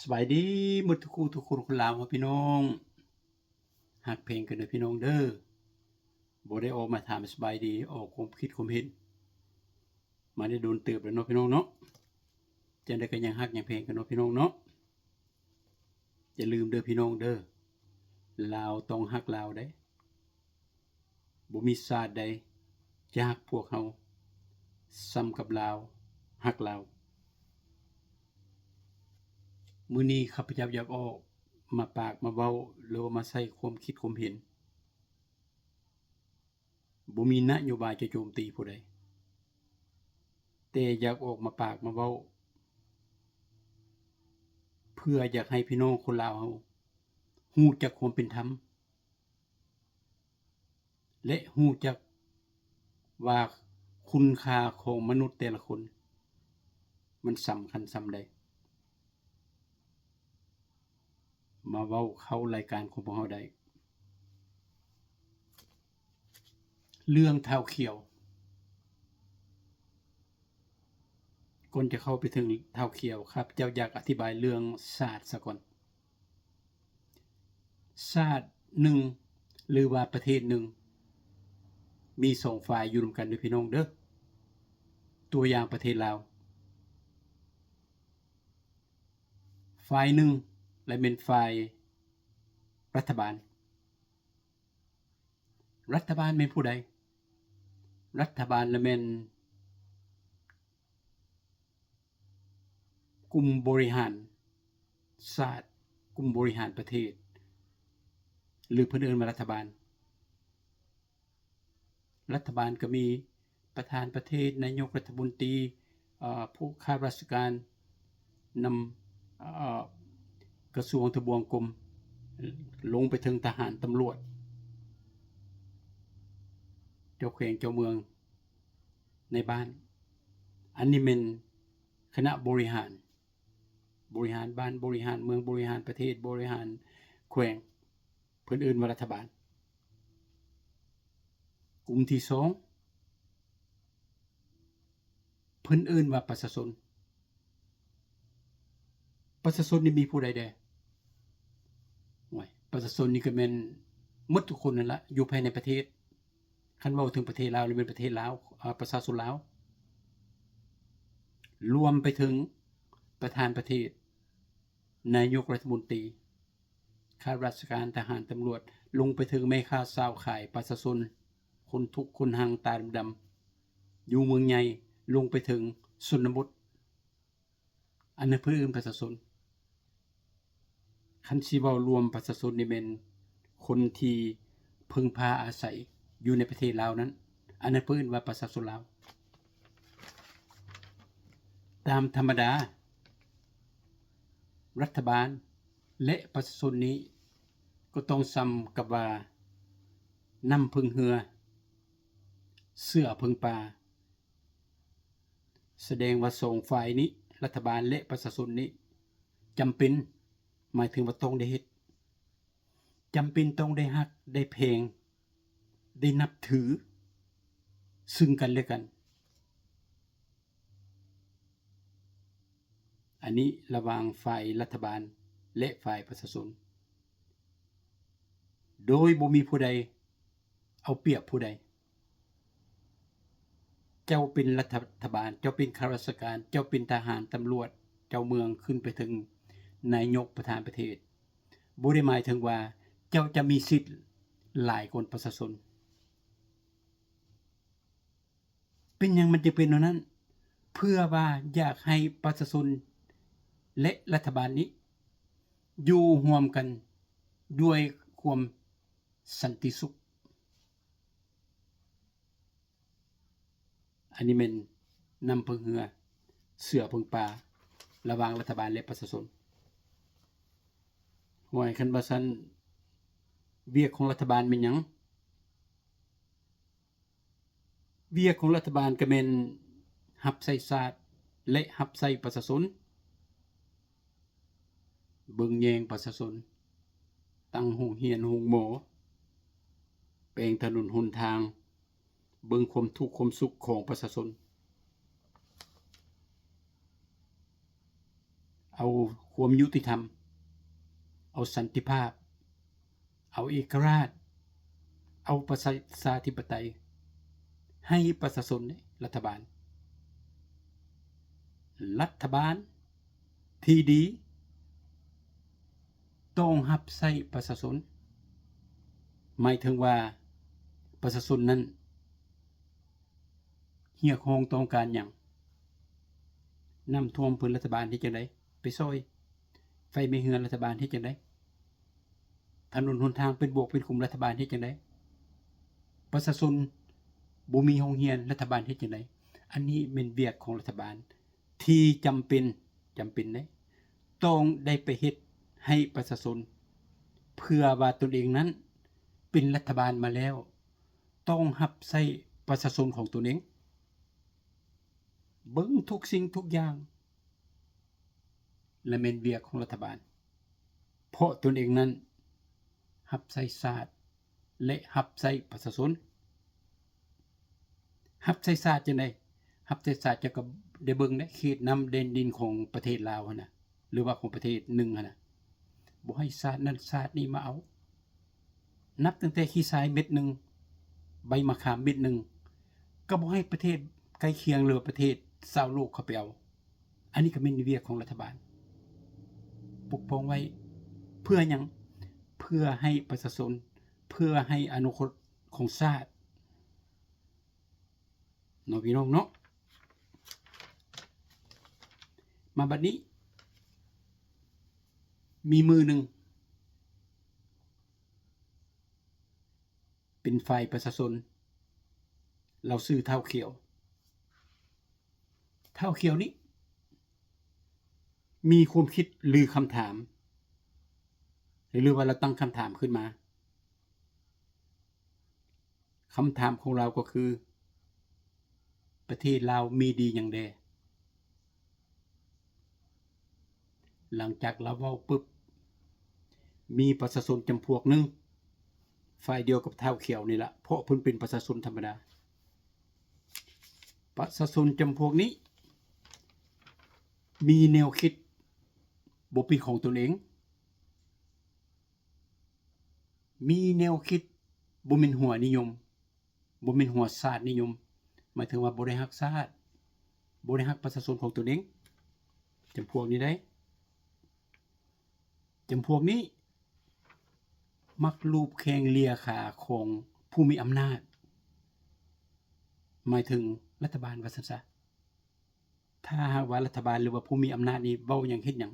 ສະບາຍດີໝົດທຸກຄູ່ທຸກຄົນ ຄົນລາວເຮົາພີ່ນ້ອງ ຮັກແພງກັນເດີພີ່ນ້ອງເດີ. ບໍ່ໄດ້ອອກມາຖາມສະບາຍດີ ອອກຄວາມຄິດຄວາມເຫັນ ມາໄດ້ດົນເຕີບແລ້ວເນາະພີ່ນ້ອງເນາະ. ຈັ່ງໃດກໍຍັງຮັກຍັງແພງກັນເນາະພີ່ນ້ອງເນາະ. ຢ່າລືມເດີພີ່ນ້ອງເດີ ລາວຕ້ອງຮັກລາວເດ້. ບໍ່ມີຊາດໃດຈະຮັກພວກເຮົາສ່ຳກັບລາວຮັກລາວ. ມື້ນີ້ຂ້າພະເຈົ້າຢາກອອກມາປາກມາເວົ້າ ຫຼືວ່າມາໃສ່ຄວາມຄິດຄວາມເຫັນ. ບໍ່ມີນະໂຍບາຍຈະໂຈມຕີຜູ້ໃດ, ແຕ່ຢາກອອກມາປາກມາເວົ້າ ເພື່ອຢາກໃຫ້ພີ່ນ້ອງຄົນລາວເຮົາຮູ້ຈັກຄວາມເປັນທຳ ແລະ ຮູ້ຈັກວ່າຄຸນຄ່າຂອງມະນຸດແຕ່ລະຄົນ ມັນສຳຄັນສ່ຳໃດ. ມາເວົ້າເຂົ້າລາຍການຂອງພວກເຮົາໄດ້. ເລື່ອງທ້າວຂຽວ, ກ່ອນຈະເຂົ້າໄປເຖິງທ້າວຂຽວ, ຂ້າພະເຈົ້າຢາກອະທິບາຍເລື່ອງຊາດສາກ່ອນ. ຊາດໜຶ່ງ ຫຼືວ່າປະເທດໜຶ່ງ ມີສອງຝ່າຍຢູ່ນຳກັນເດີພີ່ນ້ອງເດີ. ຕົວຢ່າງປະເທດລາວ, ຝ່າຍໜຶ່ງລະແມ່ນຝ່າຍລັດຖະບານ. ລັດຖະບານແມ່ນຜູ້ໃດ? ລັດຖະບານລະແມ່ນກຸ່ມບໍລິຫານຊາດ, ກຸ່ມບໍລິຫານປະເທດ ຫຼືເພິ່ນເອີ້ນວ່າລັດຖະບານ. ລັດຖະບານກໍມີປະທານປະເທດ, ນາຍົກລັດຖະມົນຕີ, ເອີ ພວກຂ້າລາຊະການນຳ ເອີ ກະຊວງທະບວງກົມ ລົງໄປເຖິງທະຫານ, ຕຳຫຼວດ, ເຈົ້າແຂວງເຈົ້າເມືອງໃນບ້ານ. ອັນນີ້ແມ່ນຄະນະບໍລິຫານ, ບໍລິຫານບ້ານ, ບໍລິຫານເມືອງ, ບໍລິຫານປະເທດ, ບໍລິຫານແຂວງ. ເພິ່ນເອີ້ນວ່າລັດຖະບານ. ກຸ່ມທີສອງ ເພິ່ນເອີ້ນວ່າປະຊາຊົນ. ປະຊາຊົນນີ້ມີຜູ້ໃດແດ່? ໂອ້ຍ ປະຊາຊົນນີ້ກໍແມ່ນໝົດທຸກຄົນນັ້ນລະ ຢູ່ພາຍໃນປະເທດ. ຄັນເວົ້າເຖິງປະເທດລາວ ນີ້ແມ່ນປະເທດລາວ, ອາ ປະຊາຊົນລາວ ລວມໄປເຖິງປະທານປະເທດ, ນາຍົກລັດຖະມົນຕີ, ຂ້າລາຊະການ, ທະຫານ, ຕຳຫຼວດ, ລົງໄປເຖິງແມ່ຄ້າຊາວຂາຍ, ປະຊາຊົນ, ຄົນທຸກຄົນຮັ່ງຕາດຳໆ ຢູ່ເມືອງໃຫຍ່, ລົງໄປເຖິງຊົນນະບົດ. ອັນນັ້ນເພິ່ນເອີ້ນປະຊາຊົນ. ຄັນຊິເວົ້າລວມປະຊາຊົນນີ້ແມ່ນຄົນທີ່ເພິ່ງພາອາໄສຢູ່ໃນປະເທດລາວນັ້ນ, ອັນນັ້ນເພິ່ນເອີ້ນວ່າປະຊາຊົນລາວ. ຕາມທຳມະດາ ລັດຖະບານ ແລະ ປະຊາຊົນນີ້ກໍຕ້ອງສ່ຳກັບວ່ານ້ຳເພິ່ງເຮືອ ເສືອເພິ່ງປ່າ. ສະແດງວ່າສອງຝ່າຍນີ້ ລັດຖະບານ ແລະ ປະຊາຊົນນີ້ ຈຳເປັນ, ໝາຍເຖິງວ່າຕ້ອງໄດ້ເຮັດ, ຈຳເປັນຕ້ອງໄດ້ຮັກ, ໄດ້ແພງ, ໄດ້ນັບຖືຊຶ່ງກັນແລະກັນ. ອັນນີ້ລະຫວ່າງຝ່າຍລັດຖະບານ ແລະ ຝ່າຍປະຊາຊົນ ໂດຍບໍ່ມີຜູ້ໃດເອົາປຽບຜູ້ໃດ. ເຈົ້າເປັນລັດຖະບານ, ເຈົ້າເປັນຂ້າລາຊະການ, ເຈົ້າເປັນທະຫານ, ຕຳຫຼວດ, ເຈົ້າເມືອງ, ຂຶ້ນໄປເຖິງນາຍົກ, ປະທານປະເທດ, ບໍ່ໄດ້ໝາຍເຖິງວ່າເຈົ້າຈະມີສິດຫຼາຍກວ່າປະຊາຊົນ. ເປັນຫຍັງມັນຈຶ່ງເປັນແນວນັ້ນ? ເພື່ອວ່າຢາກໃຫ້ປະຊາຊົນ ແລະ ລັດຖະບານນີ້ຢູ່ຮ່ວມກັນດ້ວຍຄວາມສັນຕິສຸກ. ອັນນີ້ແມ່ນນ້ຳເພິ່ງເຮືອ ເສືອເພິ່ງປ່າ ລະຫວ່າງລັດຖະບານ ແລະ ປະຊາຊົນ. ຫ້ວຍ ຄັນວ່າຊັ້ນ ວຽກຂອງລັດຖະບານແມ່ນຫຍັງ? ວຽກຂອງລັດຖະບານກໍແມ່ນຮັບໃຊ້ຊາດ ແລະ ຮັບໃຊ້ປະຊາຊົນ, ເບິ່ງແຍງປະຊາຊົນ, ຕັ້ງໂຮງຮຽນໂຮງໝໍ, ແປງຖະໜົນຫົນທາງ, ເບິ່ງຄວາມທຸກຄວາມສຸກຂອງປະຊາຊົນ, ເອົາ ຄວາມຍຸຕິທຳ, ເອົາສັນຕິພາບ, ເອົາເອກະລາດ, ເອົາປະຊາທິປະໄຕໃຫ້ປະຊາຊົນ ລັດຖະບານ. ລັດຖະບານທີ່ດີ ຕ້ອງຮັບໃຊ້ປະຊາຊົນ, ໝາຍເຖິງວ່າປະຊາຊົນນັ້ນຮຽກຮ້ອງຕ້ອງການຫຍັງ, ນ້ຳຖ້ວມເພິ່ນ ລັດຖະບານເຮັດຈັ່ງໃດໄປຊ່ອຍ, ໄຟໄໝ້ເຮືອນ ລັດຖະບານເຮັດຈັ່ງໃດ, ຖະໜົນຫົນທາງເປັນບວກເປັນຂຸມ ລັດຖະບານເຮັດຈັ່ງໃດ, ປະຊາຊົນບໍ່ມີໂຮງຮຽນ ລັດຖະບານເຮັດຈັ່ງໃດ. ອັນນີ້ແມ່ນວຽກຂອງລັດຖະບານ ທີ່ຈຳເປັນ, ຈຳເປັນເດ້, ຕ້ອງໄດ້ໄປເຮັດໃຫ້ປະຊາຊົນ, ເພື່ອວ່າຕົນເອງນັ້ນເປັນລັດຖະບານມາແລ້ວ, ຕ້ອງຮັບໃຊ້ປະຊາຊົນຂອງຕົນເອງ, ເບິ່ງທຸກສິ່ງທຸກຢ່າງ ແລະ ແມ່ນວຽກຂອງລັດຖະບານ, ເພາະຕົນເອງນັ້ນຮັບໃຊ້ຊາດ ແລະ ຮັບໃຊ້ປະຊາຊົນ. ຮັບໃຊ້ຊາດຈັ່ງໃດ? ຮັບໃຊ້ຊາດ ເຈົ້າກໍໄດ້ເບິ່ງແຫຼະ, ເຂດນ້ຳແດນດິນຂອງປະເທດລາວຫັ້ນນະ ຫຼືວ່າຂອງປະເທດໜຶ່ງຫັ້ນນະ, ບໍ່ໃຫ້ຊາດນັ້ນຊາດນີ້ມາເອົາ. ນັບຕັ້ງແຕ່ຂີ້ຊາຍເມັດໜຶ່ງ, ໃບມະຂາມເມັດໜຶ່ງ, ກໍບໍ່ໃຫ້ປະເທດໃກ້ຄຽງ ຫຼືວ່າປະເທດຊາວໂລກເຂົ້າໄປເອົາ. ອັນນີ້ກໍແມ່ນວຽກຂອງລັດຖະບານ ປົກປ້ອງໄວ້. ເພື່ອຫຍັງ? ເພື່ອໃຫ້ປະຊາຊົນ, ເພື່ອໃຫ້ອະນາຄົດຂອງຊາດ ເນາະພີ່ນ້ອງເນາະ. ມາບັດນີ້ ມີມື້ໜຶ່ງ ເປັນຝ່າຍປະຊາຊົນ, ລາວຊື່ທ້າວຂຽວ. ທ້າວຂຽວນີ້ມີຄວາມຄິດ ຫຼື ຄຳຖາມ ຫຼືວ່າລາວຕັ້ງຄຳຖາມຂຶ້ນມາ. ຄຳຖາມຂອງລາວກໍຄື ປະເທດລາວມີດີຫຍັງແດ່? ຫຼັງຈາກລາວເວົ້າປຶບ ມີປະຊາຊົນຈຳພວກໜຶ່ງ ຝ່າຍດຽວກັບທ້າວຂຽວນີ້ລະ ເພາະເພິ່ນເປັນປະຊາຊົນທຳມະດາ. ປະຊາຊົນຈຳພວກນີ້ມີແນວຄິດບໍ່ເປັນຂອງຕົນເອງ, ມີແນວຄິດບໍ່ແມ່ນຫົວນິຍົມ, ບໍ່ແມ່ນຫົວຊາດນິຍົມ, ໝາຍເຖິງວ່າບໍ່ໄດ້ຮັກຊາດ, ບໍ່ໄດ້ຮັກປະຊາຊົນຂອງຕົນເອງ. ຈຳພວກນີ້ໄດ໋, ຈຳພວກນີ້ມັກລູບແຂ້ງເລຍຂາຂອງຜູ້ມີອຳນາດ, ໝາຍເຖິງລັດຖະບານວ່າຊັ້ນຊະ. ຖ້າຫາກວ່າລັດຖະບານ ຫຼືວ່າຜູ້ມີອຳນາດນີ້ເວົ້າຫຍັງເຮັດຫຍັງ,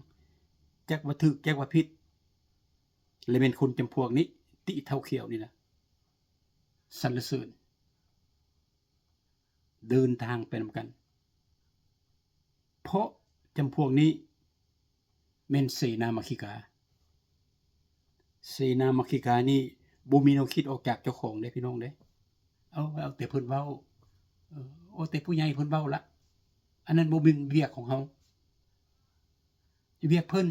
ຈັກວ່າຖືກ ຈັກວ່າຜິດ, ແລະ ແມ່ນຄົນຈຳພວກນີ້ ຕິເຖົ້າຂຽວນີ້ນະ ສັນລະເສີນ ເດີນທາງໄປນຳກັນ. ເພາະຈຳພວກນີ້ແມ່ນເສນາມັກຄີກາ. ເສນາມັກຄີການີ້ບໍ່ມີແນວຄິດອອກຈາກເຈົ້າຂອງເດ້ ພີ່ນ້ອງເດ້. ເອົາ, ເອົາແຕ່ເພິ່ນເວົ້າ, ເອີ, ເອົາແຕ່ຜູ້ໃຫຍ່ເພິ່ນເວົ້າລະ. ອັນນັ້ນບໍ່ແມ່ນວຽກຂອງເຮົາ. ວຽກເພິ່ນ,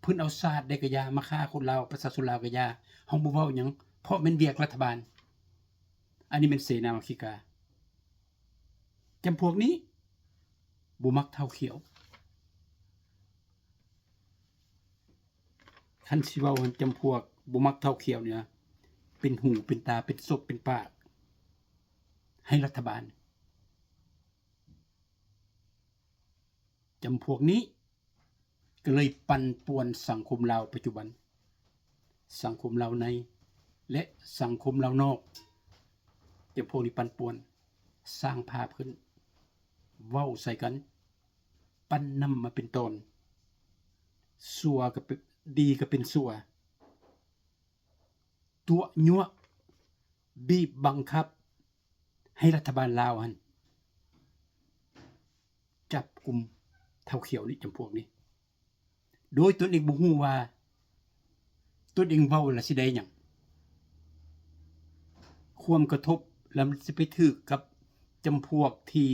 ເພິ່ນເອົາຊາດໃດກະຢ່າ ມາຂ້າຄົນລາວ, ປະຊາຊົນລາວກະຢ່າ, ເຮົາບໍ່ເວົ້າຫຍັງ, ເພາະແມ່ນວຽກລັດຖະບານ. ອັນນີ້ແມ່ນເສນາມັກຄີກາ. ຈຳພວກນີ້ບໍ່ມັກເຖົ້າຂຽວ. ຄັນຊິເວົ້າຫັ້ນ ຈຳພວກບໍ່ມັກເຖົ້າຂຽວນີ້ນະ ເປັນຫູເປັນຕາ ເປັນສົບເປັນປາກໃຫ້ລັດຖະບານ. ຈຳພວກນີ້ກໍເລີຍປັ່ນປ່ວນສັງຄົມລາວປັດຈຸບັນ, ສັງຄົມລາວໃນ ແລະ ສັງຄົມລາວນອກ. ຈຳພວກນີ້ປັ່ນປ່ວນ, ສ້າງພາບຂຶ້ນ, ເວົ້າໃສ່ກັນ, ປັ້ນນ້ຳມາເປັນຕອນ, ຊົ່ວກໍເປັນ, ດີກໍເປັນຊົ່ວ, ຕົວະຍົວະ, ບີບບັງຄັບ ໃຫ້ລັດຖະບານລາວຫັ້ນຈັບກຸມເຖົ້າຂຽວນີ້, ຈຳພວກນີ້ ໂດຍຕົນເອງບໍ່ຮູ້ວ່າຕົນເອງເວົ້າແລ້ວຊິໄດ້ຫຍັງ. ຄວາມກະທົບ ແລ້ວມັນຊິໄປຖືກກັບຈຳພວກທີ່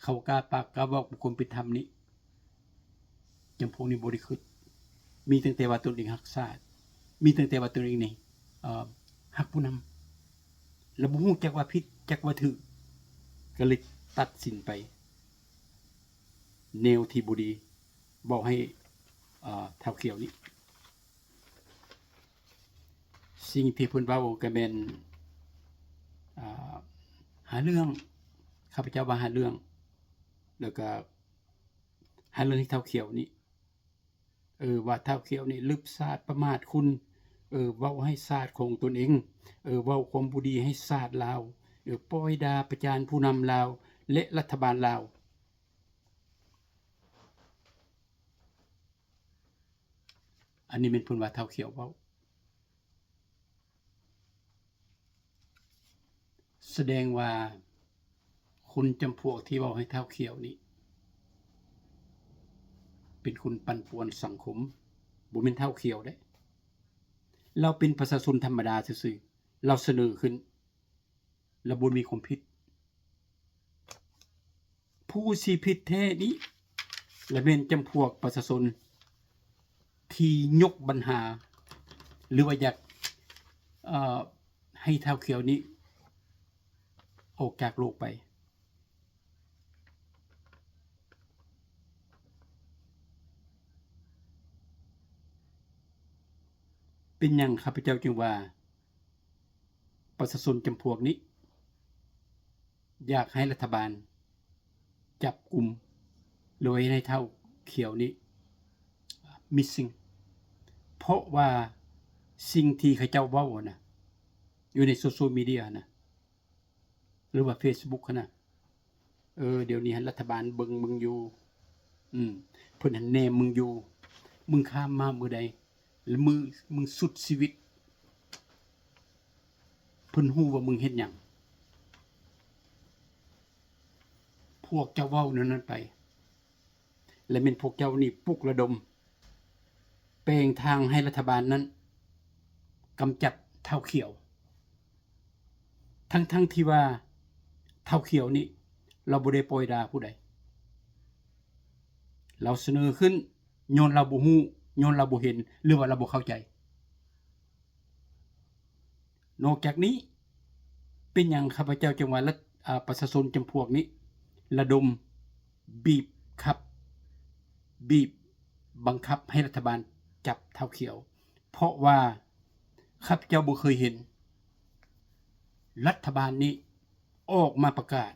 ເຂົາກ້າປາກກ້າເວົ້າກັບຄວາມເປັນທຳນີ້. ຈຳພວກນີ້ບໍ່ໄດ້ຄິດ, ມີຕັ້ງແຕ່ວ່າຕົນເອງຮັກຊາດ, ມີຕັ້ງແຕ່ວ່າຕົນເອງນີ້ ເອີ ຮັກຜູ້ນຳ ແລ້ວບໍ່ຮູ້ຈັກວ່າຜິດ ຈັກວ່າຖືກ, ກໍເລີຍຕັດສິນໄປແນວທີ່ບໍ່ດີ. ເວົ້າໃຫ້ ເອີ ທ້າວຂຽວນີ້ ສິ່ງທີ່ເພິ່ນເວົ້າກໍແມ່ນ ອາ ຫາເລື່ອງ ຂ້າພະເຈົ້າວ່າຫາເລື່ອງ ແລ້ວກໍຫາເລື່ອງໃຫ້ທ້າວຂຽວນີ້ ເອີ ວ່າທ້າວຂຽວນີ້ລຶບຊາດປະໝາດຄຸນ ເອີ ເວົ້າໃຫ້ຊາດຂອງຕົນເອງ ເອີ ເວົ້າຄວາມບໍ່ດີໃຫ້ຊາດລາວ ເອີ ປ້ອຍດ່າປະຈານຜູ້ນຳລາວ ແລະ ລັດຖະບານລາວ. ອັນນີ້ແມ່ນເພິ່ນວ່າທ້າວຂຽວເວົ້າ ສະແດງວ່າຄົນຈຳພວກທີ່ເວົ້າໃຫ້ທ້າວຂຽວນີ້ ເປັນຄົນປັ່ນປ່ວນສັງຄົມ ບໍ່ແມ່ນທ້າວຂຽວເດ້ ລາວເປັນປະຊາຊົນທຳມະດາຊື່ໆ ລາວສະເໜີຂຶ້ນ ລະບໍ່ມີຄວາມຜິດ. ຜູ້ທີ່ຜິດແທ້ນີ້ລະແມ່ນຈຳພວກປະຊາຊົນທີ່ຍົກບັນຫາ ຫຼືວ່າຢາກ ເອີ ໃຫ້ທ້າວຂຽວນີ້ອອກຈາກໂລກໄປ. ເປັນຫຍັງຂ້າພະເຈົ້າຈຶ່ງວ່າ ປະຊາຊົນຈຳພວກນີ້ ຢາກໃຫ້ລັດຖະບານຈັບກຸມ ຫຼືວ່າເຮັດໃຫ້ທ້າວຂຽວນີ້ມິດຊິງ ເພາະວ່າສິ່ງທີ່ເຂົາເຈົ້າເວົ້າຫັ້ນນະ ຢູ່ໃນໂຊຊຽວມີເດຍຫັ້ນນະ ຫຼືວ່າເຟສບຸກຫັ້ນນະ ເອີ ດຽວນີ້ຫັ້ນລັດຖະບານເບິ່ງມຶງຢູ່ ອືມ ເພິ່ນຫັ້ນແນມມຶງຢູ່ ມຶງຂ້າມມາມື້ໃດ ແລະ ມື້ ມື້ສຸດຊີວິດ ເພິ່ນຮູ້ວ່າມຶງເຮັດຫຍັງ. ພວກເຈົ້າເວົ້າແນວນັ້ນໄປ ແລະ ແມ່ນພວກເຈົ້ານີ້ປຸກລະດົມ ແປງທາງໃຫ້ລັດຖະບານນັ້ນກຳຈັດທ້າວຂຽວ ທັງໆທີ່ວ່າທ້າວຂຽວນີ້ລາວບໍ່ໄດ້ປ້ອຍດ່າຜູ້ໃດ ລາວສະເໜີຂຶ້ນຍ້ອນລາວບໍ່ຮູ້ ຍ້ອນລາວບໍ່ເຫັນ ຫຼືວ່າລາວບໍ່ເຂົ້າໃຈ. ນອກຈາກນີ້ ເປັນຫຍັງຂ້າພະເຈົ້າຈຶ່ງວ່າລັດ ອາ ປະຊາຊົນຈຳພວກນີ້ລະດົມ ບີບຄັບ ບີບບັງຄັບໃຫ້ລັດຖະບານຈັບທ້າວຂຽວ ເພາະວ່າຂ້າພະເຈົ້າບໍ່ເຄີຍເຫັນລັດຖະບານນີ້ອອກມາປະກາດ,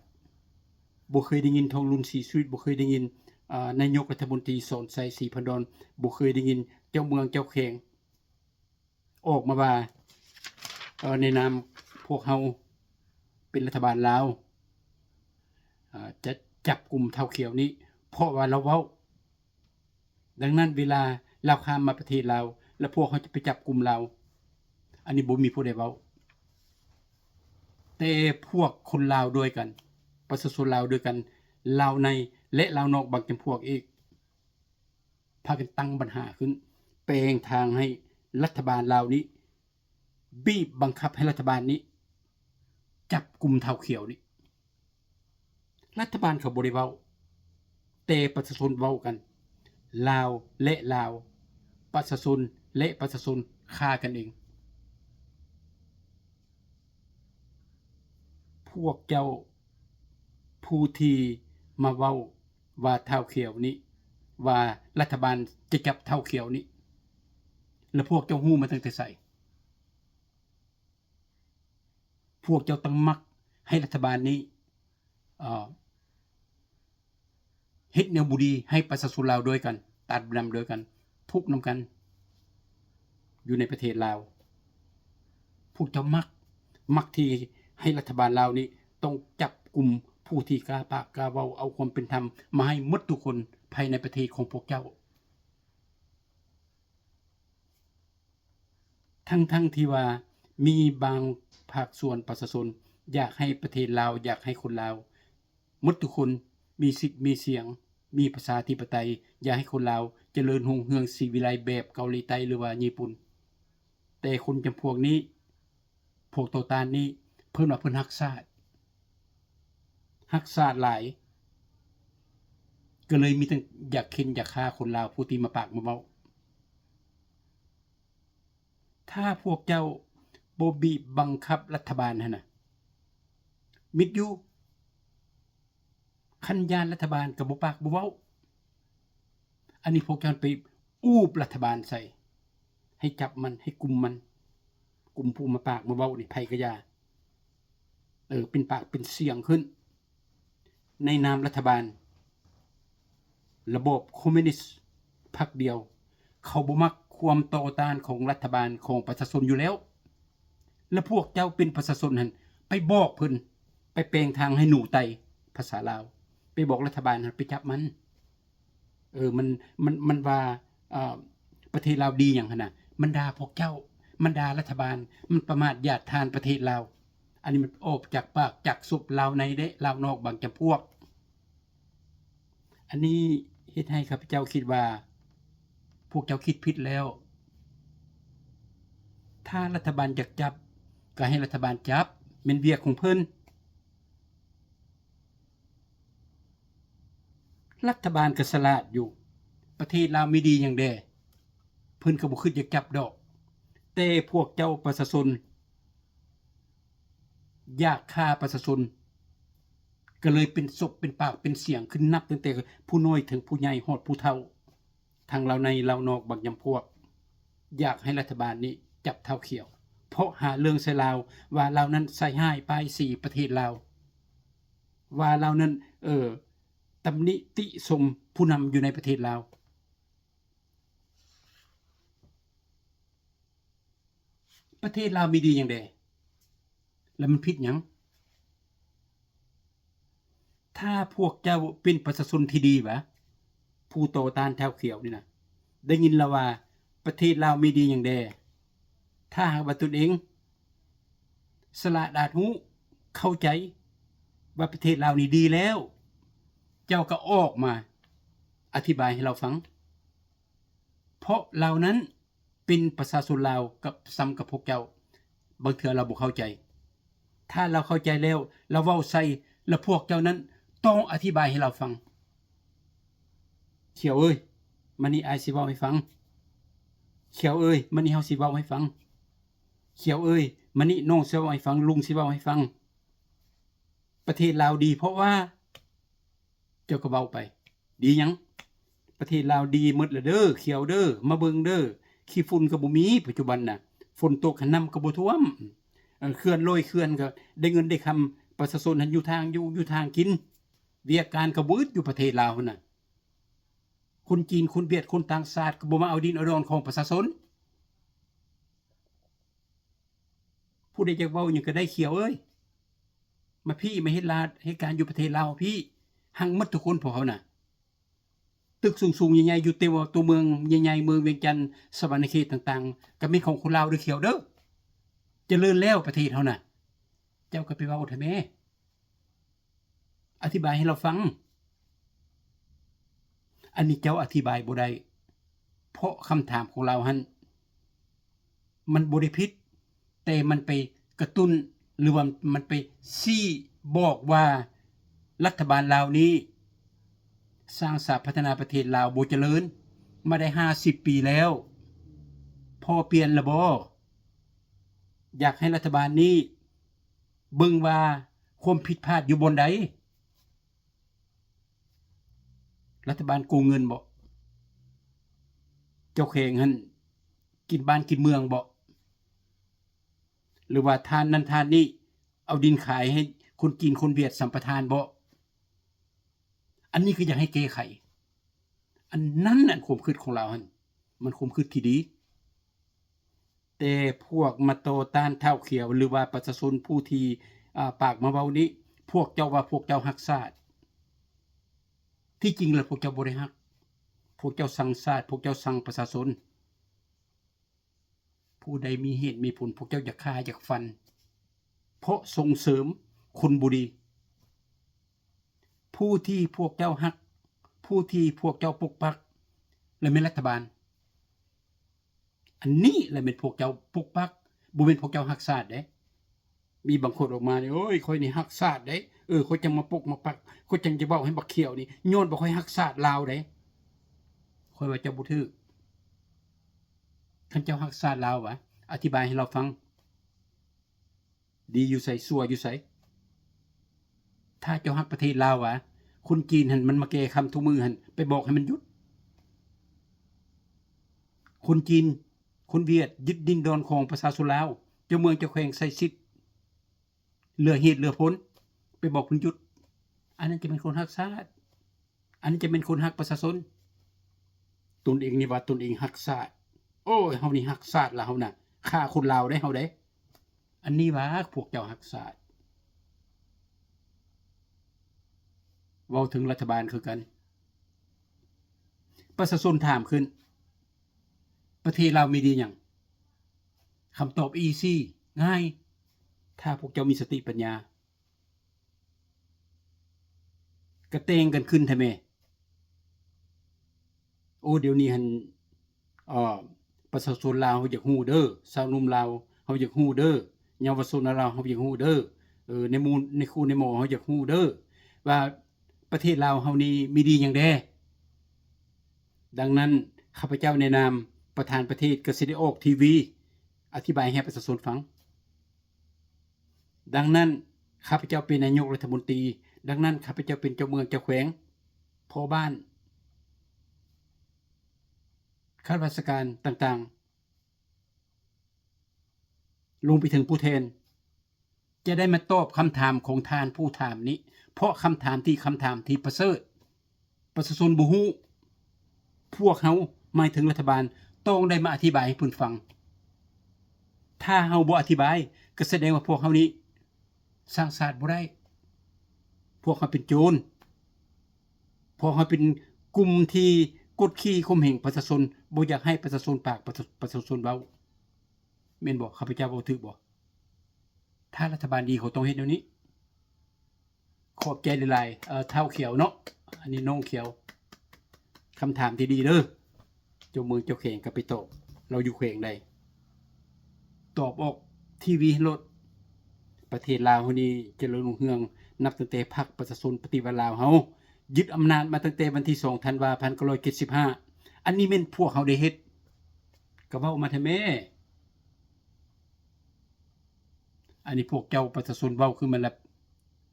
ບໍ່ເຄີຍໄດ້ຍິນທອງລຸນ ສີສຸລິດ, ບໍ່ເຄີຍໄດ້ຍິນ ອາ ນາຍົກລັດຖະມົນຕີ ສອນໄຊ ສີພັນດອນ, ບໍ່ເຄີຍໄດ້ຍິນເຈົ້າເມືອງເຈົ້າແຂວງ ອອກມາວ່າ ເອີ ໃນນາມພວກເຮົາເປັນລັດຖະບານລາວ ເອີ ຈະຈັບກຸມທ້າວຂຽວນີ້ ເພາະວ່າລາວເວົ້າ. ດັ່ງນັ້ນ ເວລາລາວຂ້າມມາປະເທດລາວ ແລ້ວພວກເຮົາຈະໄປຈັບກຸມລາວ, ອັນນີ້ບໍ່ມີຜູ້ໃດເວົ້າ ແຕ່ພວກຄົນລາວດ້ວຍກັນ, ປະຊາຊົນລາວດ້ວຍກັນ, ລາວໃນ ແລະ ລາວນອກບາງຈຳພວກອີກ ພາກັນຕັ້ງບັນຫາຂຶ້ນ, ແປງທາງໃຫ້ລັດຖະບານລາວນີ້ ບີບບັງຄັບໃຫ້ລັດຖະບານນີ້ຈັບກຸມທ້າວຂຽວນີ້. ລັດຖະບານເຂົາບໍ່ໄດ້ເວົ້າ, ແຕ່ປະຊາຊົນເວົ້າກັນ, ລາວ ແລະ ລາວ, ປະຊາຊົນ ແລະ ປະຊາຊົນຂ້າກັນເອງ. ພວກເຈົ້າ ຜູ້ທີ່ມາເວົ້າວ່າທ້າວຂຽວນີ້ ວ່າລັດຖະບານຈະຈັບທ້າວຂຽວນີ້ ແລ້ວພວກເຈົ້າຮູ້ມາຕັ້ງແຕ່ໃສ? ພວກເຈົ້າຕັ້ງມັກໃຫ້ລັດຖະບານນີ້ ເອີ ເຮັດແນວບໍ່ດີໃຫ້ປະຊາຊົນລາວດ້ວຍກັນ, ຕາດດຳດ້ວຍກັນ, ທຸກນຳກັນ ຢູ່ໃນປະເທດລາວ. ພວກເຈົ້າມັກ, ມັກທີ່ໃຫ້ລັດຖະບານລາວນີ້ຕ້ອງຈັບກຸມຜູ້ທີ່ກ້າປາກກ້າເວົ້າ, ເອົາຄວາມເປັນທຳມາໃຫ້ໝົດທຸກຄົນພາຍໃນປະເທດຂອງພວກເຈົ້າ. ທັງໆທີ່ວ່າມີບາງພາກສ່ວນປະຊາຊົນຢາກໃຫ້ປະເທດລາວ, ຢາກໃຫ້ຄົນລາວໝົດທຸກຄົນມີສິດມີສຽງ, ມີປະຊາທິປະໄຕ, ຢາກໃຫ້ຄົນລາວຈະເລີນຮຸ່ງເຮືອງສີວິໄລແບບເກົາຫຼີໃຕ້ ຫຼືວ່າຍີ່ປຸ່ນ, ແຕ່ຄົນຈຳພວກນີ້ ພວກຕໍ່ຕ້ານນີ້ ເພິ່ນວ່າເພິ່ນຮັກຊາດ, ຮັກຊາດຫຼາຍ, ກໍເລີຍມີແຕ່ຢາກເຂັນຢາກຂ້າຄົນລາວຜູ້ທີ່ມາປາກມາເວົ້າ. ຖ້າພວກເຈົ້າບໍ່ບີບບັງຄັບລັດຖະບານຫັ້ນນະ, ມິດຢູ່. ຄັນຢ້ານລັດຖະບານກໍບໍ່ປາກບໍ່ເວົ້າ. ອັນນີ້ພວກເຈົ້າໄປອູບລັດຖະບານໃສ່ ໃຫ້ຈັບມັນ ໃຫ້ກຸມມັນ ກຸມຜູ້ມາປາກມາເວົ້ານີ້ ໃຜກໍຢ່າ ເອີ ເປັນປາກເປັນສຽງຂຶ້ນ ໃນນາມລັດຖະບານ ລະບອບຄອມມິວນິດພັກດຽວ ເຂົາບໍ່ມັກຄວາມຕໍ່ຕ້ານຂອງລັດຖະບານ ຂອງປະຊາຊົນຢູ່ແລ້ວ. ແລະ ພວກເຈົ້າເປັນປະຊາຊົນຫັ້ນ ໄປບອກເພິ່ນ ໄປແປງທາງໃຫ້ໜູໄຕ່ ພາສາລາວ ໄປບອກລັດຖະບານຫັ້ນໄປຈັບມັນ. ເອີ ມັນ ມັນ ມັນວ່າ ເອີ ປະເທດລາວດີຫຍັງຫັ້ນນະ ມັນດ່າພວກເຈົ້າ ມັນດ່າລັດຖະບານ ມັນປະມາດຢາດທານປະເທດລາວ. ອັນນີ້ມັນອອກຈາກປາກຈາກສົບລາວໃນເດ້ ລາວນອກບາງຈຳພວກ. ອັນນີ້ເຮັດໃຫ້ຂ້າພະເຈົ້າຄິດວ່າ ພວກເຈົ້າຄິດຜິດແລ້ວ. ຖ້າລັດຖະບານຢາກຈັບ ກໍໃຫ້ລັດຖະບານຈັບ ແມ່ນວຽກຂອງເພິ່ນ. ລັດຖະບານກໍສະຫຼາດຢູ່ ປະເທດລາວມີດີຫຍັງແດ່ ເພິ່ນກໍບໍ່ຄິດຢາກຈັບດອກ. ແຕ່ພວກເຈົ້າປະຊາຊົນ ຢາກຂ້າປະຊາຊົນ ກໍເລີຍເປັນສົບເປັນປາກເປັນສຽງຂຶ້ນ ນັບຕັ້ງແຕ່ຜູ້ນ້ອຍເຖິງຜູ້ໃຫຍ່ຮອດຜູ້ເຖົ້າ ທັງລາວໃນລາວນອກບາງຈຳພວກ ຢາກໃຫ້ລັດຖະບານນີ້ຈັບທ້າວຂຽວ ເພາະຫາເລື່ອງໃສ່ລາວ ວ່າລາວນັ້ນໃສ່ຮ້າຍປ້າຍສີປະເທດລາວ ວ່າລາວນັ້ນ ເອີ ຕຳໜິຕິຊົມຜູ້ນຳຢູ່ໃນປະເທດລາວ. ປະເທດລາວມີດີຫຍັງແດ່ ແລ້ວມັນຜິດຫຍັງ? ຖ້າພວກເຈົ້າເປັນປະຊາຊົນທີ່ດີຫວາ ຜູ້ຕໍ່ຕ້ານທ້າວຂຽວນີ້ນະ ໄດ້ຍິນແລ້ວວ່າປະເທດລາວມີດີຫຍັງແດ່? ຖ້າຫາກວ່າຕົນເອງສະຫຼາດອາດຮູ້ ເຂົ້າໃຈວ່າປະເທດລາວນີ້ດີແລ້ວ ເຈົ້າກໍອອກມາອະທິບາຍໃຫ້ລາວຟັງ ເພາະລາວນັ້ນ ເປັນປະຊາຊົນລາວກັບ ສ່ຳກັບພວກເຈົ້າ ບາງເທື່ອລາວບໍ່ເຂົ້າໃຈ. ຖ້າລາວເຂົ້າໃຈແລ້ວ ລາວເວົ້າໃສ່ ແລະ ພວກເຈົ້ານັ້ນຕ້ອງອະທິບາຍໃຫ້ລາວຟັງ. ຂຽວເອີຍ ມານີ້ອ້າຍຊິເວົ້າໃຫ້ຟັງ. ຂຽວເອີຍ ມານີ້ເຮົາຊິເວົ້າໃຫ້ຟັງ. ຂຽວເອີຍ ມານີ້ນ້ອງຊິເວົ້າໃຫ້ຟັງ, ລຸງຊິເວົ້າໃຫ້ຟັງ. ປະເທດລາວດີເພາະວ່າ ເຈົ້າກໍເວົ້າໄປ ດີຫຍັງ? ປະເທດລາວດີໝົດລະເດີ ຂຽວເດີ ມາເບິ່ງເດີ ຂີ້ຝຸ່ນກໍບໍ່ມີ ປັດຈຸບັນນະ ຝົນຕົກຫັ້ນນ້ຳກໍບໍ່ຖ້ວມ ເອີ ເຂື່ອນຮ້ອຍເຂື່ອນກໍໄດ້ເງິນໄດ້ຄຳ ປະຊາຊົນຫັ້ນຢູ່ທາງຢູ່ ຢູ່ທາງກິນ ວຽກການກໍບໍ່ອຶດຢູ່ປະເທດລາວຫັ້ນນະ ຄົນຈີນ ຄົນຫວຽດ ຄົນຕ່າງຊາດກໍບໍ່ມາເອົາດິນເອົາດອນຂອງປະຊາຊົນ. ຜູ້ໃດຢາກເວົ້າຫຍັງກໍໄດ້ ຂຽວເອີຍ ມາພີ້ ມາເຮັດລາດເຮັດການຢູ່ປະເທດລາວພີ້ ຮັກໝົດທຸກຄົນພວກເຮົານະ ຕຶກສູງໆໃຫຍ່ໆຢູ່ແຕ່ວ່າຕົວເມືອງໃຫຍ່ໆ ເມືອງວຽງຈັນ ສະຫວັນນະເຂດຕ່າງໆ ກໍແມ່ນຂອງຄົນລາວເດີ ຂຽວເດີ ຈະເລີນແລ້ວປະເທດເຮົານະ ເຈົ້າກໍໄປເວົ້າເຖາະແມ້. ອະທິບາຍໃຫ້ລາວຟັງ ອັນນີ້ເຈົ້າອະທິບາຍບໍ່ໄດ້ ເພາະຄຳຖາມຂອງລາວຫັ້ນ ມັນບໍ່ໄດ້ຜິດ ແຕ່ມັນໄປກະຕຸ້ນ ຫຼືວ່າມັນໄປຊີ້ບອກວ່າ ລັດຖະບານລາວນີ້ສ້າງຊາດພັດທະນາປະເທດລາວບໍ່ຈະເລີນມາໄດ້ຫ້າສິບປີແລ້ວ ພໍປ່ຽນລະບໍ່? ຢາກໃຫ້ລັດຖະບານນີ້ ເບິ່ງວ່າຄວາມຜິດພາດຢູ່ບ່ອນໃດ? ລັດຖະບານໂກງເງິນບໍ? ເຈົ້າແຂວງຫັ້ນກິນບ້ານກິນເມືອງບໍ? ຫຼືວ່າທ່ານນັ້ນທ່ານນີ້ເອົາດິນຂາຍໃຫ້ຄົນຈີນຄົນຫວຽດສຳປະທານບໍ? ອັນນີ້ຄືຢາກໃຫ້ແກ້ໄຂ ອັນນັ້ນ ອັນຄວາມຄິດຂອງລາວຫັ້ນ ມັນຄວາມຄິດທີ່ດີ. ແຕ່ພວກມາຕໍ່ຕ້ານທ້າວຂຽວ ຫຼືວ່າປະຊາຊົນຜູ້ທີ່ ອາ ປາກມາເວົ້ານີ້ ພວກເຈົ້າວ່າພວກເຈົ້າຮັກຊາດ ທີ່ຈິງແລ້ວພວກເຈົ້າບໍ່ໄດ້ຮັກ ພວກເຈົ້າຊັງຊາດ ພວກເຈົ້າຊັງປະຊາຊົນ. ຜູ້ໃດມີເຫດມີຜົນ ພວກເຈົ້າຢາກຂ້າຢາກຟັນ ເພາະສົ່ງເສີມຄົນບໍ່ດີ. ຜູ້ທີ່ພວກເຈົ້າຮັກ ຜູ້ທີ່ພວກເຈົ້າປົກປັກ ແລະ ແມ່ນລັດຖະບານ. ອັນນີ້ແຫຼະແມ່ນພວກເຈົ້າປົກປັກ ບໍ່ແມ່ນພວກເຈົ້າຮັກຊາດເດ້. ມີບາງຄົນອອກມານີ້ ໂອ້ຍ ຂ້ອຍນີ້ຮັກຊາດເດ້ ເອີ ຂ້ອຍຈັ່ງມາປົກມາປັກ ຂ້ອຍຈັ່ງຈະເວົ້າໃຫ້ບັກຂຽວນີ້ ຍ້ອນວ່າຂ້ອຍຮັກຊາດລາວເດ້. ຂ້ອຍວ່າເຈົ້າບໍ່ຖືກ. ຄັນເຈົ້າຮັກຊາດລາວຫວາ ອະທິບາຍໃຫ້ລາວຟັງ. ດີຢູ່ໃສ ຊົ່ວຢູ່ໃສ? ຖ້າເຈົ້າຮັກປະເທດລາວຫວາ ຄົນຈີນຫັ້ນມັນມາແກ່ຄຳທຸກມື້ຫັ້ນ ໄປບອກໃຫ້ມັນຢຸດ. ຄົນຈີນ ຄົນຫວຽດ ຍຶດດິນດອນຂອງປະຊາຊົນລາວ, ເຈົ້າເມືອງເຈົ້າແຂວງໃຊ້ສິດເຫຼືອເຫດເຫຼືອຜົນ ໄປບອກເພິ່ນຢຸດ. ອັນນັ້ນຈະແມ່ນຄົນຮັກຊາດ, ອັນນີ້ຈະແມ່ນຄົນຮັກປະຊາຊົນ. ຕົນເອງນີ້ວ່າຕົນເອງຮັກຊາດ. ໂອ້ຍ ເຮົານີ້ຮັກຊາດລະເຮົານະ, ຂ້າຄົນລາວໄດ໋ເຮົາເດ້. ອັນນີ້ວ່າພວກເຈົ້າຮັກຊາດ. ເວົ້າເຖິງລັດຖະບານຄືກັນ. ປະຊາຊົນຖາມຂຶ້ນ, ປະເທດລາວມີດີຫຍັງ? ຄຳຕອບອີຊີ ງ່າຍ, ຖ້າພວກເຈົ້າມີສະຕິປັນຍາ ກະແຕ່ງກັນຂຶ້ນແທ້ແມ້. ໂອ້ ດຽວນີ້ຫັ້ນ ເອີ ປະຊາຊົນລາວເຮົາຢາກຮູ້ເດີ, ຊາວໜຸ່ມລາວເຮົາຢາກຮູ້ເດີ, ເຍົາວະຊົນລາວເຮົາຢາກຮູ້ເດີ, ເອີ ໃນໝູ່ ໃນຄູໃນໝໍເຮົາຢາກຮູ້ເດີ ວ່າປະເທດລາວເຮົານີ້ມີດີຫຍັງແດ່. ດັ່ງນັ້ນ ຂ້າພະເຈົ້າໃນນາມປະທານປະເທດ ກໍຊິໄດ້ອອກທີວີ ອະທິບາຍໃຫ້ປະຊາຊົນຟັງ. ດັ່ງນັ້ນ ຂ້າພະເຈົ້າເປັນນາຍົກລັດຖະມົນຕີ, ດັ່ງນັ້ນ ຂ້າພະເຈົ້າເປັນເຈົ້າເມືອງເຈົ້າແຂວງ, ພໍ່ບ້ານ, ຂ້າລາຊະການຕ່າງໆ, ລົງໄປເຖິງຜູ້ແທນ, ຈະໄດ້ມາຕອບຄຳຖາມຂອງທ່ານຜູ້ຖາມນີ້, ເພາະຄຳຖາມທີ່ ຄຳຖາມທີ່ປະເສີດ. ປະຊາຊົນບໍ່ຮູ້, ພວກເຮົາ ໝາຍເຖິງລັດຖະບານ ຕ້ອງໄດ້ມາອະທິບາຍໃຫ້ເພິ່ນຟັງ. ຖ້າເຮົາບໍ່ອະທິບາຍ ກໍສະແດງວ່າພວກເຮົານີ້ສ້າງຊາດບໍ່ໄດ້. ພວກເຮົາເປັນໂຈນ, ພວກເຮົາເປັນກຸ່ມທີ່ກົດຂີ່ຂົ່ມເຫງປະຊາຊົນ, ບໍ່ຢາກໃຫ້ປະຊາຊົນປາກ ປະຊາ ປະຊາຊົນເວົ້າ. ແມ່ນບໍ່? ຂ້າພະເຈົ້າເວົ້າຖືກບໍ່? ຖ້າລັດຖະບານດີ ເຂົາຕ້ອງເຮັດແນວນີ້. ຂອບໃຈຫຼາຍໆ ເອີ ທ້າວຂຽວເນາະ, ອັນນີ້ນ້ອງຂຽວ. ຄຳຖາມທີ່ດີເດີ, ເຈົ້າເມືອງເຈົ້າແຂວງກໍໄປຕອບ, ລາວຢູ່ແຂວງໃດ? ຕອບອອກທີວີໂລດ. ປະເທດລາວເຮົານີ້ຈະເລີນຮຸ່ງເຮືອງ ນັບຕັ້ງແຕ່ພັກປະຊາຊົນປະຕິວັດລາວເຮົາຍຶດອຳນາດມາຕັ້ງແຕ່ວັນທີສອງ ທັນວາ ພັນເກົ້າຮ້ອຍເຈັດສິບຫ້າ. ອັນນີ້ແມ່ນພວກເຮົາໄດ້ເຮັດ, ກໍເວົ້າມາແທ້ແມ້. ອັນນີ້ພວກເຈົ້າປະຊາຊົນເວົ້າຂຶ້ນມາແລ້ວ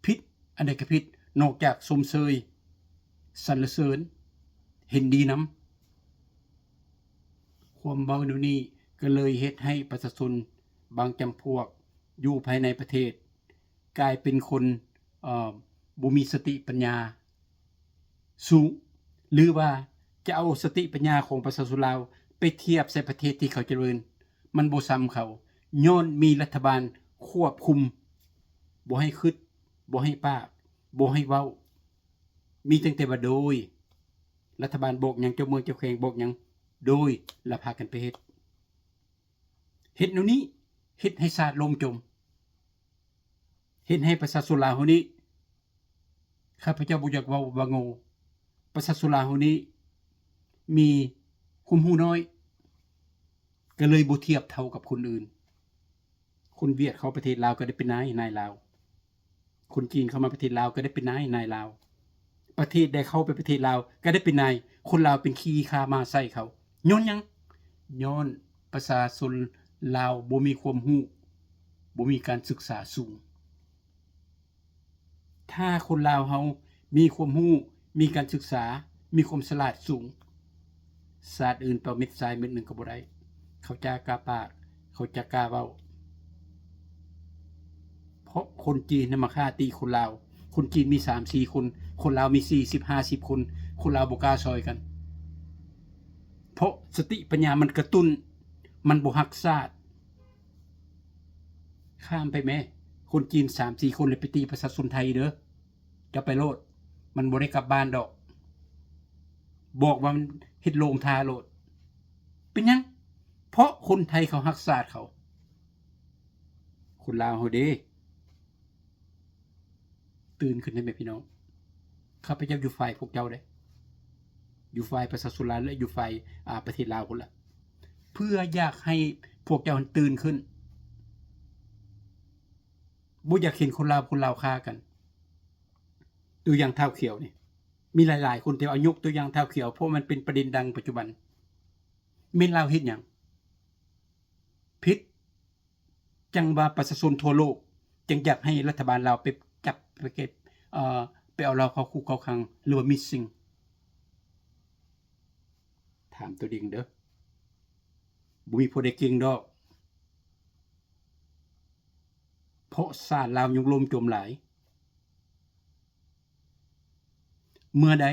ຜິດ, ອັນໃດກໍຜິດ, ນອກຈາກຊົມເຊີຍ, ສັນລະເສີນ, ເຫັນດີນຳ. ຄວາມເວົ້າແນວນີ້ກໍເລີຍເຮັດໃຫ້ປະຊາຊົນບາງຈຳພວກຢູ່ພາຍໃນປະເທດ ກາຍເປັນຄົນ ເອີ ບໍ່ມີສະຕິປັນຍາສູງ ຫຼືວ່າຈະເອົາສະຕິປັນຍາຂອງປະຊາຊົນລາວໄປທຽບໃສ່ປະເທດທີ່ເຂົາຈະເລີນ, ມັນບໍ່ສ່ຳເຂົາ, ຍ້ອນມີລັດຖະບານຄວບຄຸມ, ບໍ່ໃຫ້ຄິດ, ບໍ່ໃຫ້ປາກ, ບໍ່ໃຫ້ເວົ້າ, ມີຕັ້ງແຕ່ວ່າໂດຍ, ລັດຖະບານບອກຫຍັງ, ເຈົ້າເມືອງເຈົ້າແຂວງບອກຫຍັງ, ໂດຍ, ລະພາກັນໄປເຮັດ. ເຮັດແນວນີ້ ເຮັດໃຫ້ຊາດລົ້ມຈົມ, ເຮັດໃຫ້ປະຊາຊົນລາວເຮົານີ້, ຂ້າພະເຈົ້າບໍ່ຢາກເວົ້າວ່າໂງ່, ປະຊາຊົນລາວເຮົານີ້ມີຄວາມຮູ້ນ້ອຍ, ກໍເລີຍບໍ່ທຽບເທົ່າກັບຄົນອື່ນ. ຄົນຫວຽດເຂົ້າປະເທດລາວກໍໄດ້ເປັນນາຍ, ນາຍລາວ. ຄົນຈີນເຂົ້າມາປະເທດລາວກໍໄດ້ເປັນນາຍ, ນາຍລາວ. ປະເທດໃດເຂົ້າໄປປະເທດລາວກໍໄດ້ເປັນນາຍ, ຄົນລາວເປັນຂີ້ຂ້າມ້າໃສ່ເຂົາ. ຍ້ອນຫຍັງ? ຍ້ອນປະຊາຊົນລາວບໍ່ມີຄວາມຮູ້, ບໍ່ມີການສຶກສາສູງ. ຖ້າຄົນລາວເຮົາມີຄວາມຮູ້, ມີການສຶກສາ, ມີຄວາມສະຫຼາດສູງ, ຊາດອື່ນເປົ່າເມັດຊາຍເມັດໜຶ່ງກໍບໍ່ໄດ້. ເຂົາຈະກ້າປາກ, ເຂົາຈະກ້າເວົ້າ. ເພາະຄົນຈີນນຳມາຂ້າຕີຄົນລາວ. ຄົນຈີນມີສາມສີ່ຄົນ, ຄົນລາວມີສີ່ສິບຫ້າສິບຄົນ, ຄົນລາວບໍ່ກ້າຊ່ອຍກັນ. ເພາະສະຕິປັນຍາມັນກະຕຸ້ນ, ມັນບໍ່ຮັກຊາດ. ຂ້າມໄປແມ້, ຄົນຈີນສາມສີ່ຄົນ ແລ້ວໄປຕີປະຊາຊົນໄທເດີ. ເຈົ້າໄປໂລດ, ມັນບໍ່ໄດ້ກັບບ້ານດອກ. ບອກວ່າມັນເຮັດໂລງທ່າໂລດ. ເປັນຫຍັງ? ເພາະຄົນໄທເຂົາຮັກຊາດເຂົາ. ຄົນລາວເຮົາເດ້, ຕື່ນຂຶ້ນໄດ້ແມ່ພີ່ນ້ອງ. ຂ້າພະເຈົ້າຢູ່ຝ່າຍພວກເຈົ້າເດ້, ຢູ່ຝ່າຍປະຊາຊົນລາວ ແລະ ຢູ່ຝ່າຍ ອາ ປະເທດລາວພຸ້ນລະ, ເພື່ອຢາກໃຫ້ພວກເຈົ້າຫັ້ນຕື່ນຂຶ້ນ. ບໍ່ຢາກເຫັນຄົນລາວ ຄົນລາວຂ້າກັນ. ຕົວຢ່າງທ້າວຂຽວນີ້, ມີຫຼາຍໆຄົນ ແຕ່ວ່າຍົກຕົວຢ່າງທ້າວຂຽວ ເພາະມັນເປັນປະເດັນດັງປັດຈຸບັນ. ແມ່ນລາວເຮັດຫຍັງຜິດ ຈັ່ງວ່າປະຊາຊົນທົ່ວໂລກຈຶ່ງຢາກໃຫ້ລັດຖະບານລາວໄປຈັບ ໄປເກັບ ເອີ ໄປເອົາລາວເຂົ້າຄຸກເຂົ້າຂັງ ຫຼືວ່າມິດຊິງ? ຖາມຕົວເອງເດີ. ບໍ່ມີຜູ້ໃດເກັ່ງດອກ ເພາະຊາດລາວຍັງລົ້ມຈົມຫຼາຍ. ເມື່ອໃດ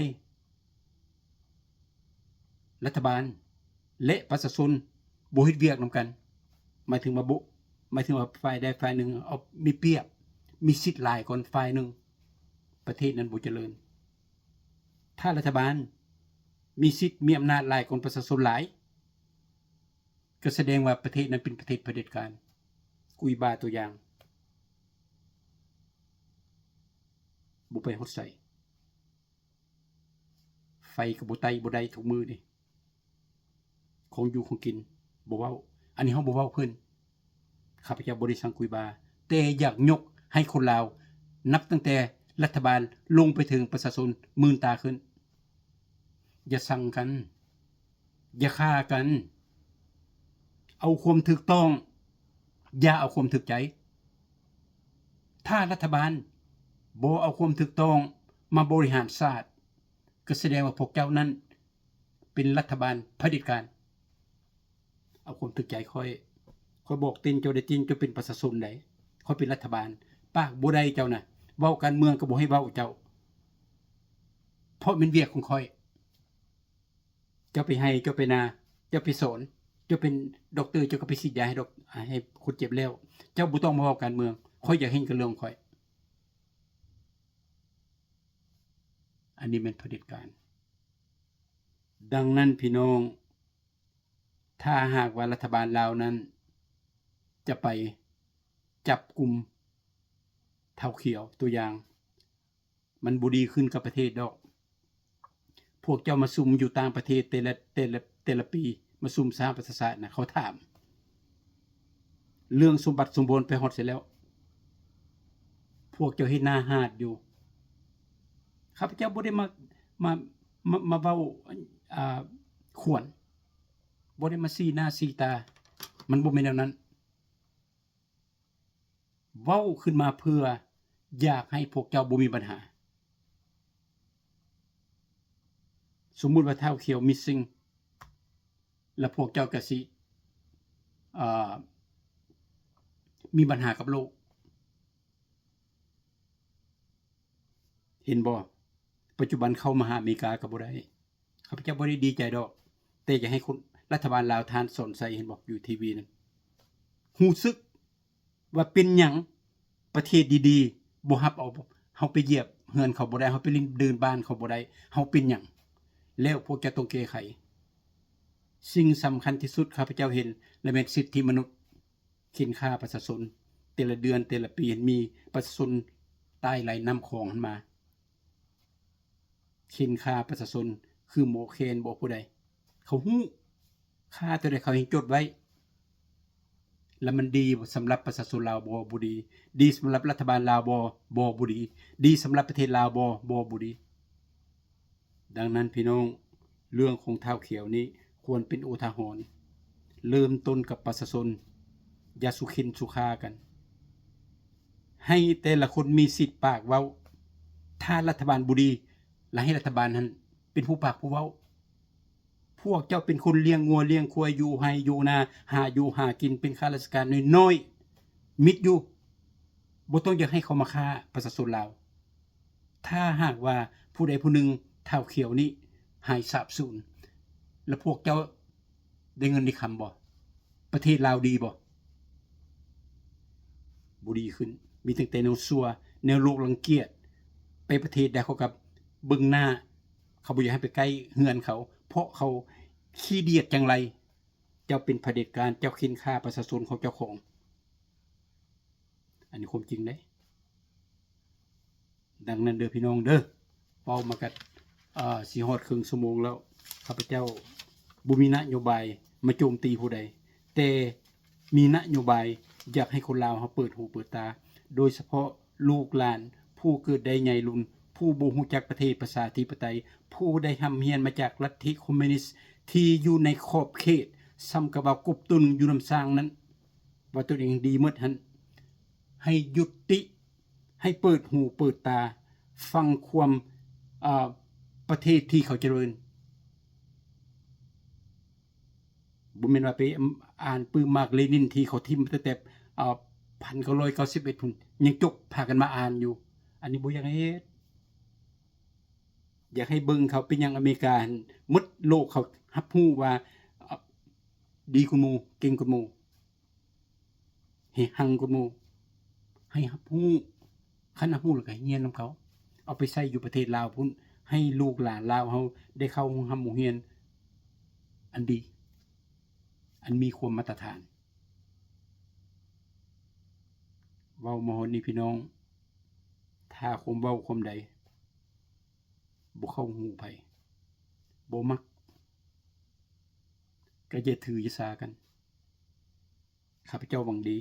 ລັດຖະບານ ແລະ ປະຊາຊົນບໍ່ເຮັດວຽກນຳກັນ, ໝາຍເຖິງວ່າບໍ່ ໝາຍເຖິງວ່າຝ່າຍໃດຝ່າຍໜຶ່ງເອົາ ມີປຽບ ມີສິດຫຼາຍກ່ອນຝ່າຍໜຶ່ງ, ປະເທດນັ້ນບໍ່ຈະເລີນ. ຖ້າລັດຖະບານມີສິດ ມີອຳນາດຫຼາຍກ່ອນປະຊາຊົນຫຼາຍ, ກໍສະແດງວ່າປະເທດນັ້ນເປັນປະເທດຜະເດັດການ. ກຸຍບາຕົວຢ່າງ ບໍ່ໄປຮອດໃສ. ໄຟກໍບໍ່ໄຕ້ບໍ່ໄດ້ທຸກມື້ນີ້, ຂອງຢູ່ຂອງກິນບໍ່ເວົ້າ, ອັນນີ້ເຮົາບໍ່ເວົ້າເພິ່ນ, ຂ້າພະເຈົ້າບໍ່ໄດ້ຊັງກຸຍບາ, ແຕ່ຢາກຍົກໃຫ້ຄົນລາວ ນັບຕັ້ງແຕ່ລັດຖະບານລົງໄປເຖິງປະຊາຊົນ ມື່ນຕາຂຶ້ນ. ຢ່າຊັງກັນ, ຢ່າຂ້າກັນ, ເອົາຄວາມຖືກຕ້ອງ, ຢ່າເອົາຄວາມຖືກໃຈ. ຖ້າລັດຖະບານບໍ່ເອົາຄວາມຖືກຕ້ອງມາບໍລິຫານຊາດ, ກໍສະແດງວ່າພວກເຈົ້ານັ້ນເປັນລັດຖະບານຜະເດັດການ. ເອົາຄວາມຖືກໃຈຂ້ອຍ, ຂ້ອຍບອກເຕັ້ນເຈົ້າໄດ້ເຕັ້ນ, ເຈົ້າເປັນປະຊາຊົນໃດ, ຂ້ອຍເປັນລັດຖະບານ. ປາກບໍ່ໄດ້ເຈົ້ານະ, ເວົ້າການເມືອງກໍບໍ່ໃຫ້ເວົ້າເຈົ້າ, ເພາະແມ່ນວຽກຂອງຂ້ອຍ. ເຈົ້າໄປໄຮ່ ເຈົ້າໄປນາ ເຈົ້າໄປສອນ, ເຈົ້າເປັນດັອກເຕີ ເຈົ້າກໍໄປສີດຢາໃຫ້ດອກ ໃຫ້ຄົນເຈັບແລ້ວ. ເຈົ້າບໍ່ຕ້ອງມາເວົ້າການເມືອງ, ຂ້ອຍຢາກເຫັນກໍເລື່ອງຂອງຂ້ອຍ. ອັນນີ້ແມ່ນຜະເດັດການ. ດັ່ງນັ້ນພີ່ນ້ອງ, ຖ້າຫາກວ່າລັດຖະບານລາວນັ້ນຈະໄປຈັບກຸມທ້າວຂຽວ ຕົວຢ່າງ, ມັນບໍ່ດີຂຶ້ນກັບປະເທດດອກ. ພວກເຈົ້າມາຊຸມຢູ່ຕ່າງປະເທດແຕ່ລະ ແຕ່ລະ ແຕ່ລະປີ, ມາຊຸມສະຫະປະຊາຊາດນະ, ເຂົາຖາມເລື່ອງສົມບັດສົມບວນໄປຮອດໃສແລ້ວ? ພວກເຈົ້າເຮັດໜ້າຫາດຢູ່. ຂ້າພະເຈົ້າບໍ່ໄດ້ມາ ມາ ມາ ມາເວົ້າ ອ່າ ຂວັນ, ບໍ່ໄດ້ມາຊີ້ໜ້າຊີ້ຕາ, ມັນບໍ່ແມ່ນແນວນັ້ນ. ເວົ້າຂຶ້ນມາເພື່ອຢາກໃຫ້ພວກເຈົ້າບໍ່ມີບັນຫາ. ສົມມຸດວ່າທ້າວຂຽວມິດຊິງ ແລ້ວພວກເຈົ້າກໍຊິ ເອີ ມີບັນຫາກັບໂລກ. ເຫັນບໍ່? ປັດຈຸບັນເຂົ້າມາຫາອາເມລິກາກໍບໍ່ໄດ້. ຂ້າພະເຈົ້າບໍ່ໄດ້ດີໃຈດອກ, ແຕ່ຢາກໃຫ້ຄົນ ລັດຖະບານລາວ ທ່ານສອນໄຊ ເຫັນບໍ່ ຢູ່ທີວີນັ້ນ ຮູ້ສຶກວ່າເປັນຫຍັງປະເທດດີໆ ບໍ່ຮັບເອົາເຮົາໄປຢຽບເຮືອນເຂົາບໍ່ໄດ້, ເຮົາໄປຫຼິ້ນດື່ມບ້ານເຂົາບໍ່ໄດ້, ເຮົາເປັນຫຍັງ? ແລ້ວພວກເຈົ້າຕ້ອງແກ້ໄຂ. ສິ່ງສຳຄັນທີ່ສຸດ ຂ້າພະເຈົ້າເຫັນ ລະແມ່ນສິດທິມະນຸດ. ເຂັນຂ້າປະຊາຊົນ ແຕ່ລະເດືອນ ແຕ່ລະປີ ເຫັນມີປະຊາຊົນຕາຍໄຫຼນ້ຳຂອງຫັ້ນມາ. ເຂັນຂ້າປະຊາຊົນ ຄືໝໍແຄນບໍ ຜູ້ໃດ ເຂົາຮູ້ ຂ້າຕົວໃດ ເຂົາຍັງຈົດໄວ້. ລະມັນດີສຳລັບປະຊາຊົນລາວບໍ? ບໍ່ດີ. ດີສຳລັບລັດຖະບານລາວບໍ? ບໍ່ ບໍ່ດີ. ດີສຳລັບປະເທດລາວບໍ? ບໍ່ ບໍ່ດີ. ດັ່ງນັ້ນພີ່ນ້ອງ, ເລື່ອງຂອງທ້າວຂຽວນີ້ຄວນເປັນອຸທາຫອນ. ເລີ່ມຕົ້ນກັບປະຊາຊົນ, ຢ່າສຸເຂັນສຸຂ້າກັນ. ໃຫ້ແຕ່ລະຄົນມີສິດປາກເວົ້າ. ຖ້າລັດຖະບານບໍ່ດີ, ລະໃຫ້ລັດຖະບານຫັ້ນເປັນຜູ້ປາກຜູ້ເວົ້າ. ພວກເຈົ້າເປັນຄົນລ້ຽງງົວລ້ຽງຄວາຍ, ຢູ່ໄຮ່ຢູ່ນາ, ຫາຢູ່ຫາກິນ, ເປັນຂ້າລາຊະການນ້ອຍໆ, ມິດຢູ່. ບໍ່ຕ້ອງຢາກໃຫ້ເຂົາມາຂ້າປະຊາຊົນລາວ. ຖ້າຫາກວ່າຜູ້ໃດຜູ້ໜຶ່ງ ທ້າວຂຽວນີ້ຫາຍສາບສູນ ແລ້ວພວກເຈົ້າໄດ້ເງິນໄດ້ຄຳບໍ່? ປະເທດລາວດີບໍ່? ບໍ່ດີຂຶ້ນ. ມີຕັ້ງແຕ່ແນວຊົ່ວ, ແນວໂລກລັງກຽດ. ໄປປະເທດໃດເຂົາກໍເບິ່ງໜ້າ, ເຂົາບໍ່ຢາກໃຫ້ໄປໃກ້ເຮືອນເຂົາ, ເພາະເຂົາຂີ້ດຽດຈັງໄລ. ເຈົ້າເປັນຜະເດັດການ, ເຈົ້າເຂັນຂ້າປະຊາຊົນຂອງເຈົ້າຂອງ. ອັນນີ້ຄວາມຈິງເດ້. ດັ່ງນັ້ນເດີພີ່ນ້ອງເດີ, ເວົ້າມາກັດ ເອີ ຊິຮອດເຄິ່ງຊົ່ວໂມງແລ້ວ. ຂ້າພະເຈົ້າບໍ່ມີນະໂຍບາຍມາໂຈມຕີຜູ້ໃດ, ແຕ່ມີນະໂຍບາຍຢາກໃຫ້ຄົນລາວເຮົາເປີດຫູເປີດຕາ, ໂດຍສະເພາະລູກຫຼານຜູ້ເກີດໄດ້ໃຫຍ່ລຸນ, ຜູ້ບໍ່ຮູ້ຈັກປະເທດປະຊາທິປະໄຕ, ຜູ້ໄດ້ຮ່ຳຮຽນມາຈາກລັດທິຄອມມິວນິດທີ່ຢູ່ໃນຂອບເຂດ, ສ່ຳກັບວ່າກົບຕົວໜຶ່ງຢູ່ນຳຊ້າງນັ້ນ. ວ່າຕົວເອງດີໝົດຫັ້ນ, ໃຫ້ຍຸຕິ, ໃຫ້ເປີດຫູເປີດຕາ, ຟັງຄວາມ, ເອີ, ປະເທດທີ່ເຂົາຈະເລີນ. ບໍ່ແມ່ນວ່າໄປອ່ານປຶ້ມມາກເລນິນທີ່ເຂົາຖິ້ມມາຕັ້ງແຕ່ ເອີ ພັນເກົ້າຮ້ອຍເກົ້າສິບເອັດພຸ້ນ ຍັງຈົກພາກັນມາອ່ານຢູ່. ອັນນີ້ບໍ່ຢາກໃຫ້ເຮັດ. ຢາກໃຫ້ເບິ່ງເຂົາເປັນຫຍັງອາເມລິກາຫັ້ນ ໝົດໂລກເຂົາຮັບຮູ້ວ່າ ເອີ ດີກວ່າໝູ່ ເກັ່ງກວ່າໝູ່ ເຮັດຮັ່ງກວ່າໝູ່. ໃຫ້ຮັບຮູ້ ຄັນຮັບຮູ້ແລ້ວກໍໃຫ້ຮຽນນຳເຂົາ ເອົາໄປໃຊ້ຢູ່ປະເທດລາວພຸ້ນ ໃຫ້ລູກຫຼານລາວເຮົາໄດ້ເຂົ້າໂຮງຮ່ຳໂຮງຮຽນອັນດີ ອັນມີຄວາມມາດຕະຖານ. ເວົ້າມາຮອດນີ້ພີ່ນ້ອງ ຖ້າຄວາມເວົ້າຄວາມໃດບໍ່ເຂົ້າຫູໃຜ ບໍ່ມັກ ກໍຢ່າຖືຢ່າສາກັນ. ຂ້າພະເຈົ້າຫວັງດີ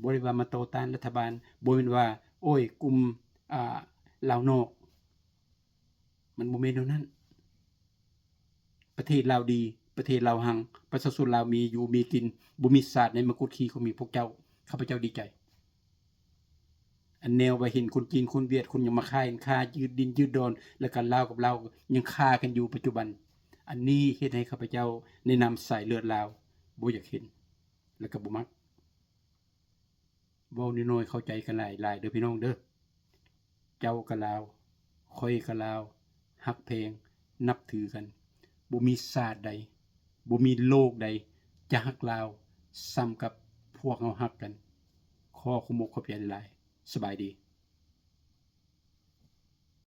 ບໍ່ໄດ້ວ່າມາຕໍ່ຕ້ານລັດຖະບານ ບໍ່ແມ່ນວ່າ ໂອ້ຍ ກຸ່ມ ອ່າ ລາວນອກ ມັນບໍ່ແມ່ນແນວນັ້ນ. ປະເທດລາວດີ ປະເທດລາວຮັ່ງ ປະຊາຊົນລາວມີຢູ່ມີກິນ ບໍ່ມີຊາດໃດມາກົດຂີ່ກົດໝີພວກເຈົ້າ. ຂ້າພະເຈົ້າດີໃຈ ອັນແນວວ່າເຫັນຄົນຈີນ ຄົນຫວຽດ ຄົນຫຍັງມາຂາຍ ຄ້າຢືດດິນຢືດດອນ ແລ້ວກໍລາວກັບລາວຍັງຂ້າກັນຢູ່ປັດຈຸບັນ. ອັນນີ້ເຮັດໃຫ້ຂ້າພະເຈົ້າໃນນາມສາຍເລືອດລາວບໍ່ຢາກເຫັນ ແລ້ວກໍບໍ່ມັກ. ເວົ້ານ້ອຍໆ ເຂົ້າໃຈກັນຫຼາຍໆ ເດີພີ່ນ້ອງເດີ. ເຈົ້າກໍລາວ ຂ້ອຍກໍລາວ ຮັກແພງ ນັບຖືກັນ. ບໍ່ມີຊາດໃດ ບໍ່ມີໂລກໃດຈະຮັກລາວສ່ຳກັບພວກເຮົາຮັກກັນ. ຂໍຂອບອົກຂອບໃຈຫຼາຍໆ. ສະບາຍດີ.